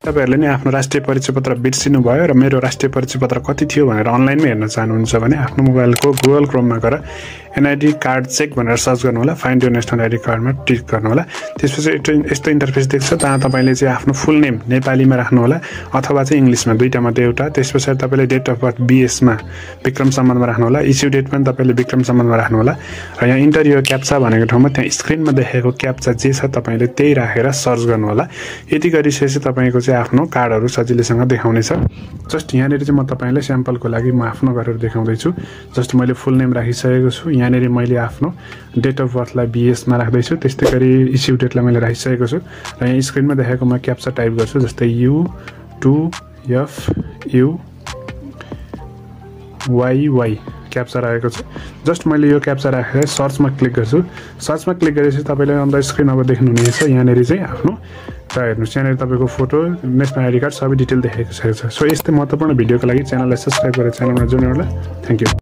तपाईहरुले नि आफ्नो राष्ट्रिय परिचय पत्र बिर्सिनु भयो र मेरो राष्ट्रिय परिचय पत्र कति थियो भनेर अनलाइनमै हेर्न चाहनुहुन्छ भने आफ्नो मोबाइलको गुगल क्रोममा गएर एनआईडी कार्ड चेक भनेर सर्च गर्नु होला, फाइन्ड योर नेशनल आईडी कार्डमा क्लिक गर्नु होला। त्यसपछि यस्तो इन्टरफेस देख्छ। त्यहाँ तपाईले चाहिँ आफ्नो फुल नेम नेपालीमा राख्नु होला अथवा चाहिँ इंग्लिशमा, दुईटा मध्ये एउटा। त्यसपछि तपाईले डेट अफ बर्थ बीएस मा विक्रम सम्बन्धमा राख्नु होला, इस्यु डेट पनि तपाईले विक्रम सम्बन्धमा राख्नु होला र यहाँ इन्टर योर क्याप्चा भनेको ठाउँमा त्यहाँ स्क्रिनमा देखेको क्याप्चा जे छ तपाईले त्यही राखेर सर्च गर्नु होला। यति गरिसकेपछि तपाईको चाहिँ आफ्नो कार्डहरु सजिलैसँग देखाउनेछ। जस्ट यहाँनेर चाहिँ म तपाईलाई स्याम्पलको लागि म आफ्नो गरेर देखाउँदै छु। जस्ट मैले फुल नेम राखिसकेको छु। यहाँनेर मैले आफ्नो डेट अफ बर्थलाई बीएस मा राख्दै छु। त्यस्तै गरी इस्यु डेटलाई मैले राखिसकेको छु र यहाँ स्क्रिनमा देखेको म क्याप्चा टाइप गर्छु। जस्तै U2FUYY क्याप्चा राखेको छु। जस्ट मैले यो क्याप्चा राखेर सर्चमा क्लिक गर्छु। सर्चमा क्लिक गरेपछि तपाईले अन द स्क्रिन अब देख्नुहुनेछ। यहाँनेर चाहिँ आफ्नो र हेर्नुस् यहाँनेर तपाईको फोटो, नेशनल आईडी कार्ड सबै डिटेल देखाएको छ। सो यस्तै महत्त्वपूर्ण भिडियोको लागि च्यानललाई सब्स्क्राइब गरेर च्यानलमा जोड्नु होला। Thank you.